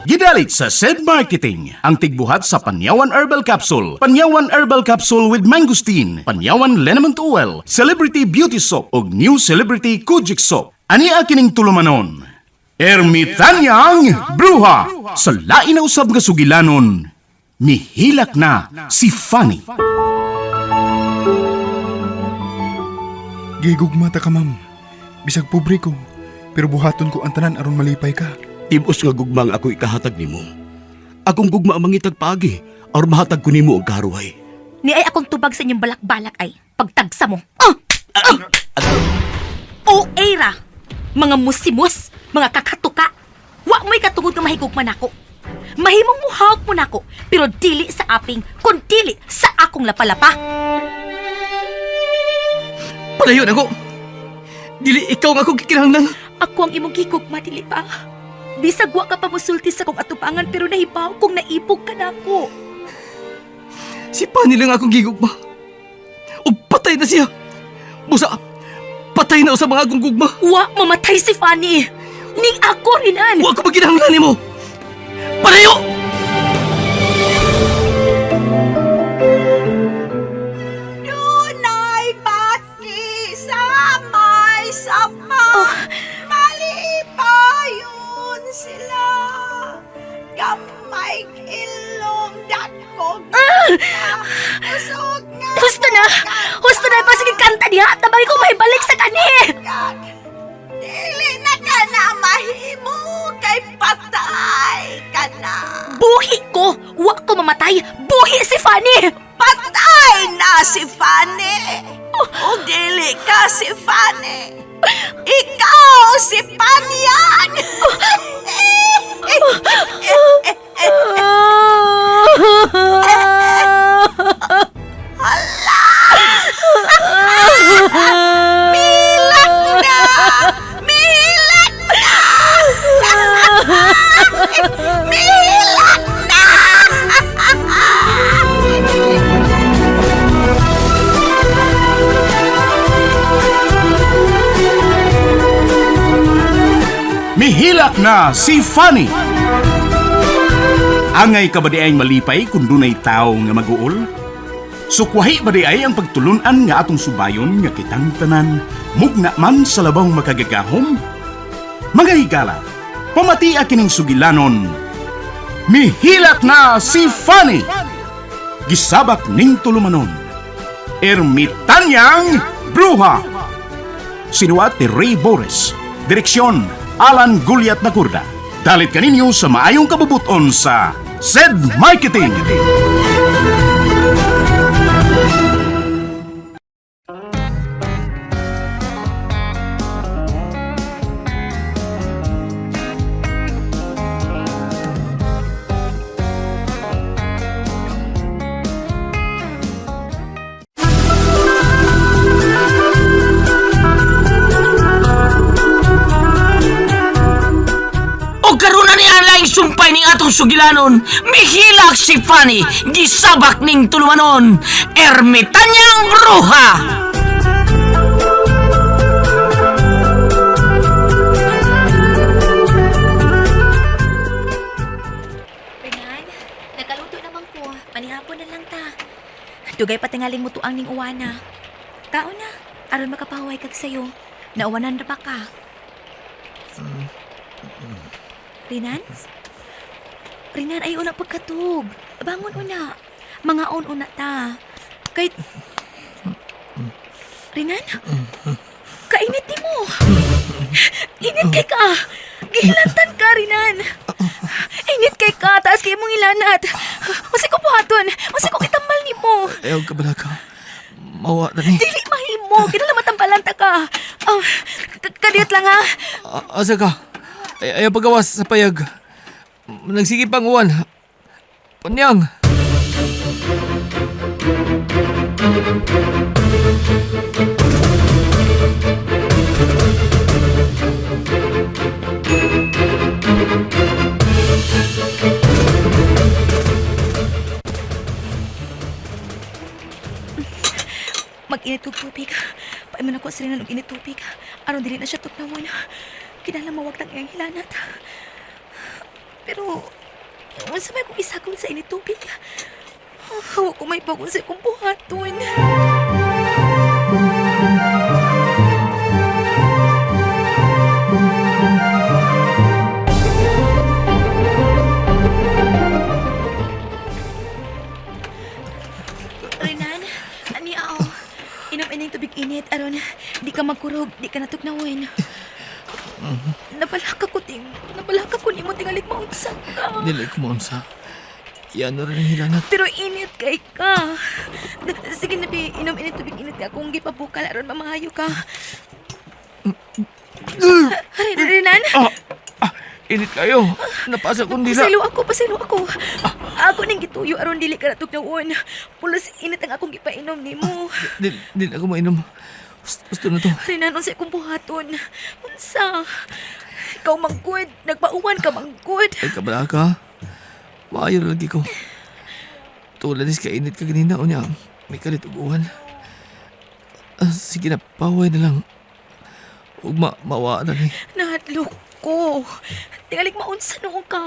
Gidalit sa SED Marketing ang tigbuhat sa Panyawan Herbal Capsule, Panyawan Herbal Capsule with Mangosteen, Panyawan Liniment Oil, Celebrity Beauty Soap ug New Celebrity Kojic Soap. Ani kining tulumanon? Ermitanyang Bruha sa lain na usab nga sugilanon. Mihilak na si Fanny. Gigugma ta ka, ma'am. Bisag pobre ko, pero buhaton ko ang tanan aron malipay ka. Tibos nga gugma ang ako ikahatag nimo. Akong gugma ang mangitag paagi aron mahatag ko nimo ang karuhay. Ni ay akong tubag sa inyong balak-balak ay pagtagsa mo. Ah! Ah! O era, mga musimus, mga kakatuka. Wa mo'y katungod nga mahigugma nako. Mahimong muhawak mo nako, pero dili sa aping, kun dili sa akong lapalapa. Palayo na ko. Dili ikaw nga akong gikinahanglan. Ako ang imong gigugma, dili ba? Bisag wa ka pa musulti sa kong atubangan pero nahibaw kung naibog ka nako. Si Pani lang akong gigugma. Ug patay na siya. Busa, patay na sa mga akong gugma. Wa mamatay si Fanny. Ning ako rinan. Wa ko maginahanglan nimo. Palayo! Dunay bati sa may sapa. Malipayon sila. Gamay ilong dakog. Usog nga. Husto na! Husto na! Pasige kanta diha! Tabang ko may balik sa kani! Kag, dili na ka na mahimo kay patay ka na. Buhi ko! Wa ko mamatay! Buhi si Fanny! Patay na si Fanny. O dili ka si Fanny. Ikaw si Panyang. Milak na! Milak na! Milak na! Mihilak na si Fanny. Angay ka ba di ay malipay kung dunay tao nga maguol? Sukwahi ba di ay ang pagtulunan nga atong subayon nga kitang tanan, mugna man sa labang makagagahom? Mga higala, pamatia kining sugilanon. Mihilak na si Fanny! Gisabak ning tulumanon. Ermitanyang Bruha! Sinuat ni Ray Boris. Direksyon, Alan Guliat Nakurda. Dalit kaninyo sa maayong kabubuton sa SED Marketing. O karon na ni ang sumpay ning atong sugilanon. Mihilak si Fanny, gisabak ning tulumanon. Ermitanyang Bruha! Renan, nakaluto naman ko. Panihapon na lang ta. Dugay patingaling mo tuang ning uwana. Kaon na, aron makapahuway kag sayo. Nauwanan ra ba ka? Renan? Renan, ay una pagkatug. Bangon una. Mga on una ta. Kay... Renan? Kainit ni mo. Init kay ka. Gihilantan ka, Renan. Init kay ka, taas kay mong ilanat. Masay ko buhaton, masay ko kitambal ni mo. Ayaw ka bala ka. Mawa na ni. Dili mahimo, kinala matambalan ta ka. Oh, kadiyot lang ha. Asa ka? Ay, ayaw pagawas sa payag. Nagsige pang uwan. Panyang! Mag-init og tubig. Paimon ako sa rinan og init tubig. Aron dili na siya tuknawon. Kinahanglan mawag tang iyang hilanat. Pero, unsa may kong isagol sa init tubig? Hawa ko may bagon sa akong buhaton. Renan, ani aw. Inom ining tubig init aron di ka magkurog, di ka natugnawin. Nabalaka ko ting, nabalaka ko nimo tingali maunsa ka. Dili ko maunsa. Yan na rin ang hilanat. Pero init kay ka. Sige na, bi. Inom init tubig init ka. Kung gipabukal, aron mamahayo ka. Renan? Ah, ah, init kayo. Napasa kong dila. Pasaylo ako, pasaylo ako. Ako ning gituyo aron dili ka natugnaon. Pulos init ang akong gipainom nimo. Dili, dili ako mainom. Gusto na to. Renan, unsa akong buhaton? Unsa? Ikaw manggod, nagpauwan ka manggod. Ay, kabala ka. Maayo na lagi ko. Tulad is kainit ka ganina o niya. May kalit og uwan. Ah, sige na, paway na lang. Ug mawa na ni. Nahadlok ko. Tingalik maunsa noon ka.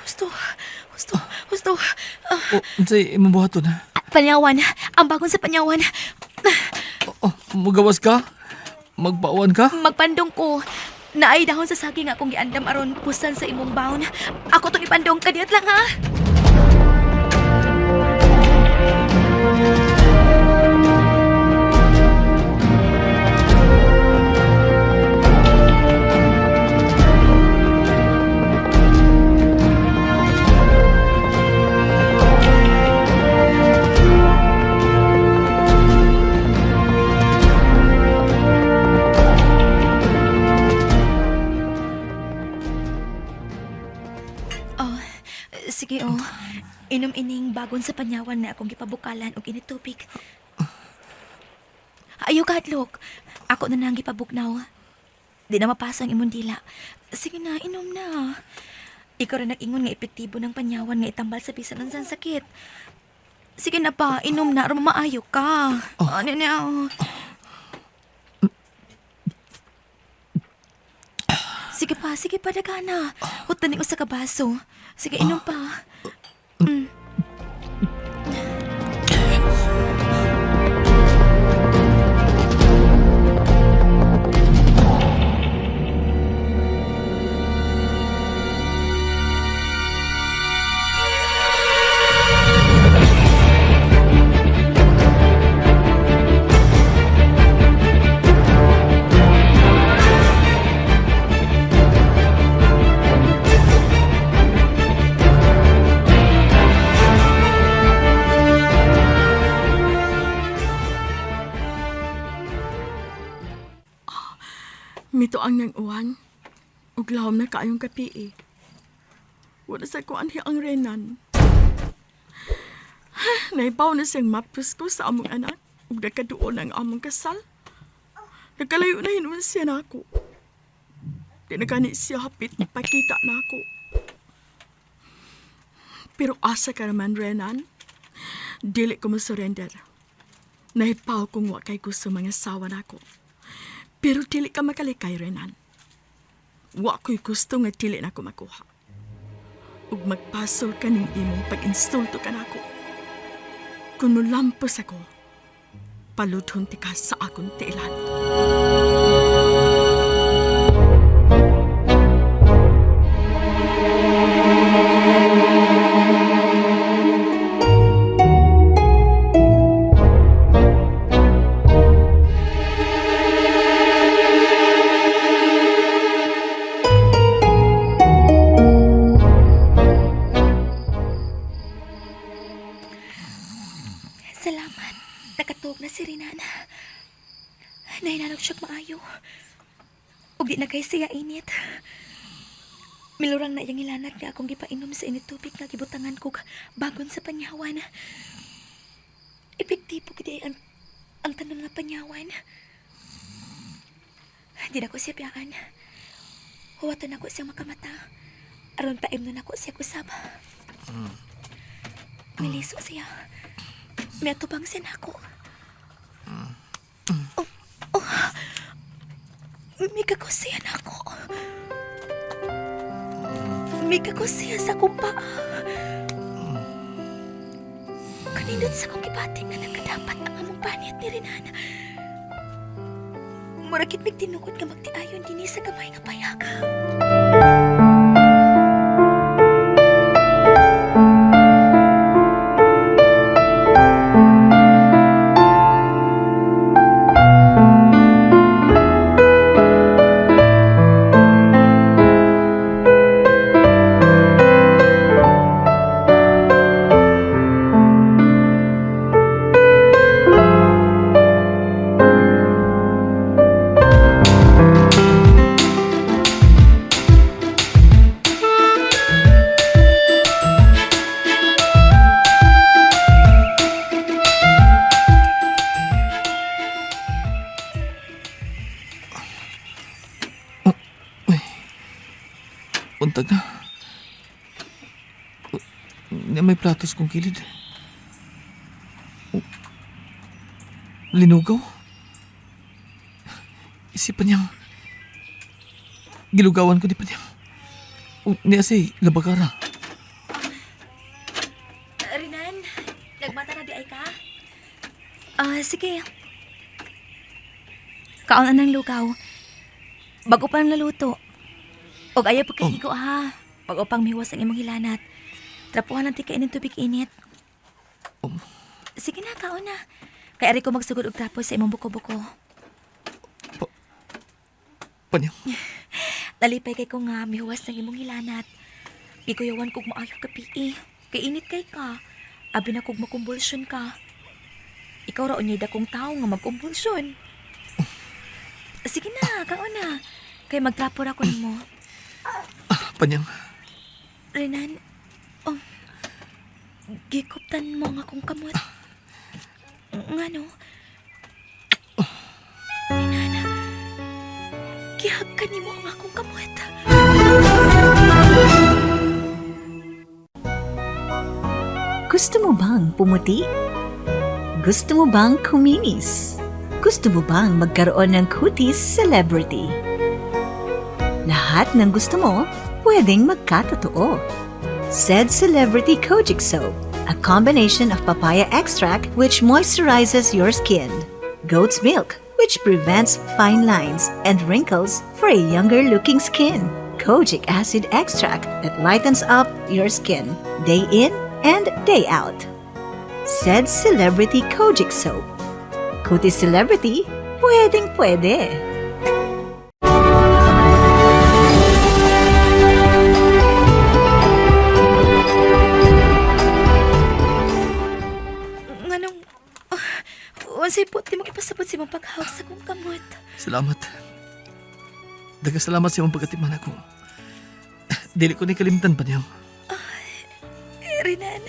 Gusto, gusto, gusto. O, unsay imong buhaton ha? Panyawan. Ang bagon sa panyawan. Oh, magawas ka? Magpawan ka? Magpandong ko. Naay dahon sa saging akong giandam aron pusan sa imong baon. Ako tong ipandong kadiyot lang ha. Oh, sige oh. Inom ining bagon sa panyawan na akong gipabukalan og initubig. Ayaw ka, Hadlok. Ako na nang gipabugnaw. Di na mapasa ang imong dila. Sige na, inom na. Ikaw rin nag-ingon nga epektibo ng panyawan nga itambal sa bisan unsang sakit. Sige na pa, inom na, aron maayo ka. Ano na, oh. Sige pa, dagana. Hutan ni usa ka baso. Sige, inom pa. Mito ang nang uwan. Ug lahom na kaayong kapi eh. Wala sa ko anhi ang Renan. Naibaw na siyang mapus ko sa among anak. Ug nagkaduol ang among kasal. Nagkalayo na hinuon siya na ako. Di na gani siya hapit pakita na ako. Pero asa ka naman, Renan. Dili ko mo-surrender. Nahipaw kong wa kay gusto mga sawa nako. Pero dili ka makalikay, Renan. Wa ko'y gusto nga dili na ko makuha. Ug magpasol ka ning imong pag-insulto ka nako. Kung mulampos ako, paludhon ti ka sa akong tiilan. Salamat. Nakatuog na si Renan. Nahinanog siya maayo. Ug di na kay siya init. Milurang na iyang ilanat nga akong gipainom sa init tubig nga gibutangan kog bagon sa panyawan. Epektibo gid ay ang tanom nga panyawan. Di na ko siya biyaan. Huwaton ako siyang makamata. Aron paimnon ako siya kusab. Miliso siya. May atubang siya nako. Oh, oh. May kagos siya nako. Migakos siya sa akong paa. Kanindot sa akong gibati nga nagkadapat ang among panit ni Renan. Murakit mig tinukod nga magtiayon dinhi sa gamay nga payag. Untag na. Niya may platos kong kilid. Oh, linugaw? Isipan niyang... Gilugawan ko di pa niya. Oh, niya si Labagara. Renan, nagmata na di ay ka? Sige. Kaon anang lugaw. Bago pa ang naluto. Og ayaw pagkaligo ha. Bago pang miwas ang imong hilanat. Trapuhan lang ti kainin tubig init. Sige na, kaon na. Kay ari ko magsugod og trapo sa imong buko-buko. Panyang. Nalipay kay ko nga mihuwas ng imong hilanat. Gikuyawan kog maayo ka PE. Kay init kay ka. Abi na kog makumbulsyon ka. Ikaw ra unyay dakong tawo nga magkumbulsyon. Sige na, kaon na. Kay magtrapo ra ko nimo. Panyang. Renan, oh, gikuptan mo ang akong kamot. Ngano? Renan, gihag ka nimo ang akong kamot. Gusto mo bang pumuti? Gusto mo bang kuminis? Gusto mo bang magkaroon ng kutis celebrity? Lahat ng gusto mo, pwedeng magkatotoo. Said Celebrity Kojic Soap, a combination of papaya extract which moisturizes your skin, goat's milk which prevents fine lines and wrinkles for a younger looking skin, kojic acid extract that lightens up your skin day in and day out. Said Celebrity Kojic Soap. Kutis Celebrity, pwedeng pwede. Nganong, unsay po, di mo ipasabot sa imong paghawak sa akong kamot. Salamat. Daga salamat sa imong pagkatiman ako. Dili ko ni kalimtan, Panyang. Renan.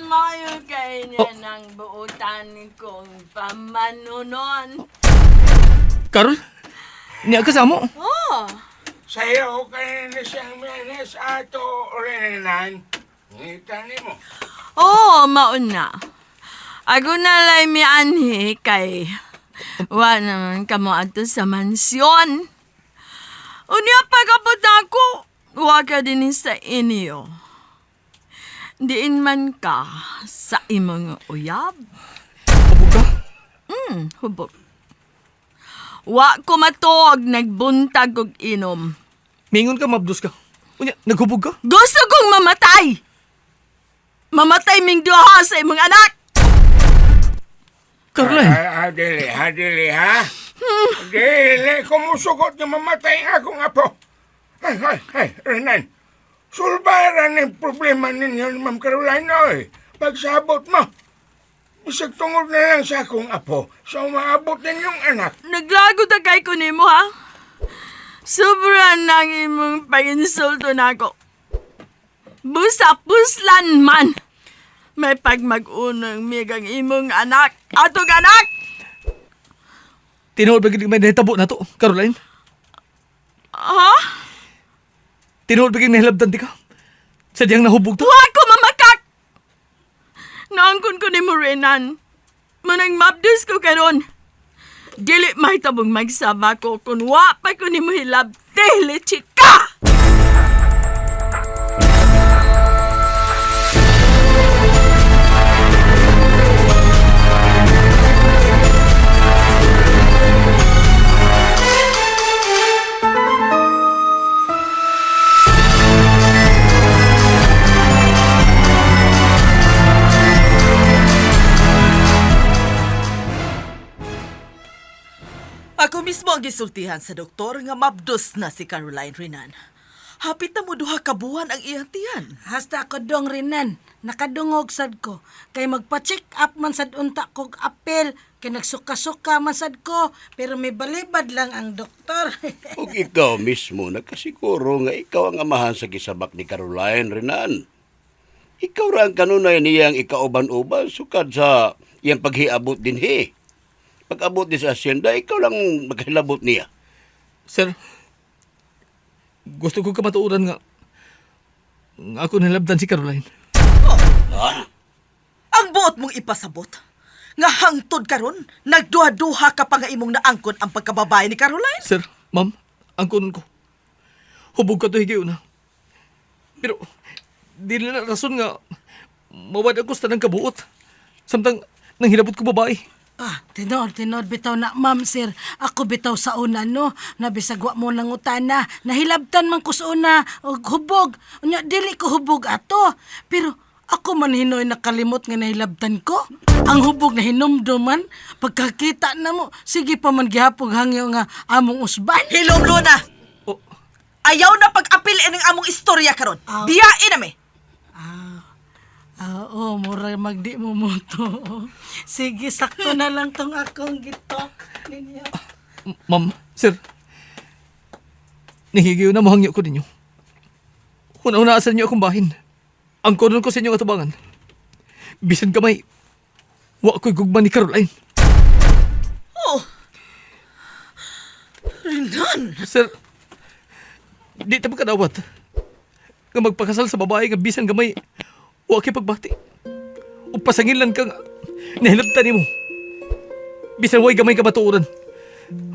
Mayo kay niya ng buutan kong pamanunon. Carol? Niya ka sa amo? Oh, Sayo ka na siyang menes ato, Renan. Ngita nimo. Oo, mauna. Ako na lay mi anhi kay wa naman kamo ato sa mansyon. Unya pagabot ako, wa ka din sa inyo. Diin man ka sa imong uyab. Hubog ka? Hubog. Wa ko matuog nagbuntag og inom. Mingon ka, mabdos ka. Unya, naghubog ka? Gusto kong mamatay! Mamatay ming duha sa imong anak! Caroline! Ah, dili ha, dili ha. Dili, kumusugot nga mamatay ang akong apo. Ay, ay, ay, Renan. Sulbaran ang problema ninyo ni Ma'am Caroline, oy. Pagsabot mo. Bisag tungod na lang sa akong apo sa umaabot ninyong anak. Naglago ta kay ko nimo ha. Sobra nang imong paginsulto nako. Busa puslan man. May pagmag-unang migang imong anak. Atong anak! Tinuod ba gid may nahitabo na to, Caroline? Ha? Tinuod ba gid nahilabtan di ka? Sadyang nahubog to? Wa ko mamakak! Naangkon ko ni Renan. Manang mabdus ko karon. Dili mahitabong magsaba ko kung wa pa ko nimo hilabti, leche ka! Ako mismo ang gisultihan sa doktor nga mabdos na si Caroline Renan. Hapit na mo duha ka buwan ang iyang tiyan. Hasta ako dong rinan, nakadungog sad ko. Kay magpa-check up man sad unta kog apel, kay nagsuka-suka man sad ko, pero may balibad lang ang doktor. Ug ikaw mismo nakasiguro nga ikaw ang amahan sa gisabak ni Caroline Renan. Ikaw ra ang kanunay niyang ikauban-uban sukad sa iyang paghiabot dinhi. Pag-abot din sa asyenda, ikaw lang maghilabot niya. Sir, gusto ko kamatuoran nga nga ako nilabdan si Caroline. Ang buot mong ipasabot. Nga hangtod karon, nagduha-duha ka pa nga imong naangkon ang pagkababae ni Caroline. Sir, ma'am, ang kunon ko. Hubog ka to higayon na. Pero, di na rason nga mawad ang kusta ng kabuot. Samtang nang hilabot ko babae. Ah, tinod, tinod bitaw na, ma'am sir. Ako bitaw sa una, no? Nabisagwa mo ng utana. Nahilabtan man ko sa una, og hubog. Unya, dili ko hubog ato. Pero ako man hinoy nakalimot nga nahilabtan ko. Ang hubog na hinumdum man, pagkakita na mo, sige pa man gihapog hangyo nga among usban. Hilom Luna, Oh, ayaw na pag-apil ining among istorya karon. Biyain na mi. Ah, oo, mura magdi mo mo to. Sige, sakto na lang tong akong gitok ninyo. ma'am, sir. Nahigiyo na mohangyo ko ninyo. Una-una asan niyo akong bahin. Ang kunon ko sa inyong atubangan. Bisan kamay, wa ko'y gugma ni Caroline. Oh. Renan, Sir, di ta makadawat. Nga magpakasal sa babae nga bisan gamay, wa kay pagbati. O pasangin lang kang nahilabtan nimo. Bisan way gamay kamatuoran.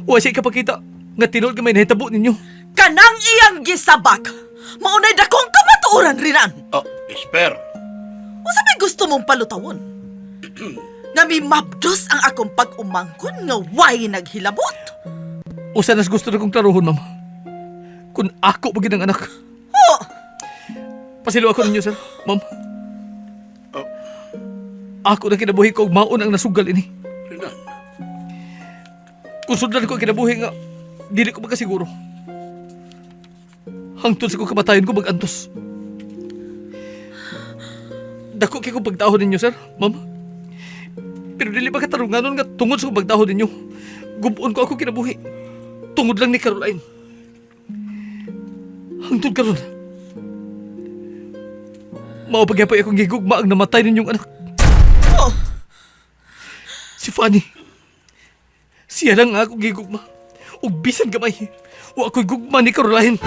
Wa siya ikapakita nga tinuod gamay nahitabo ninyo. kanang iyang gisabak. Maunay dakong kamatuoran, Renan. Oh, Esper. Unsa may gusto mong palutawon? Nga mi mabdos ang akong pag-umangkon nga way naghilabot. Usa nas gusto na kong klarohon, ma'am. Kung ako pa gid ang anak. Oh, Pasilo ako ninyo, sir. Ma'am. Oh. Ako na kinabuhi ko og maon ang nasugal ini. Renan. Kung sudlan ko ang kinabuhi nga, dili ko makasiguro. Hangtod sa kong kamatayon ko mag-antos. Dako kay kong pagdahon ninyo, sir, ma'am. Pero dili ba katarunganon nga tungod sa kong pagdahon ninyo, gubon ko ako kinabuhi. Tungod lang ni Caroline. Hangtod karon. Mao pagyapay akong gigugma ang namatay ninyong anak. oh, Si Fanny. Siya lang ang akong gigugma. Ug bisan gamay, wa ako'y gugma ni Caroline.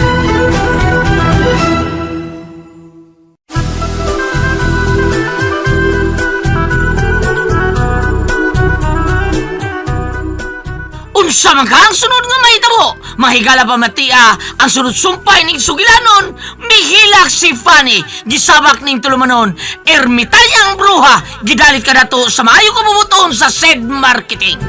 Unsa man ka ang sunod nga mahitabo? Mahigala pa matia ang sunod sumpay ning sugilanon, mihilak si Fanny, gisabak ning tulumanon, ermitanyang bruha, gidalit ka nato sa maayo kabubuton sa said marketing.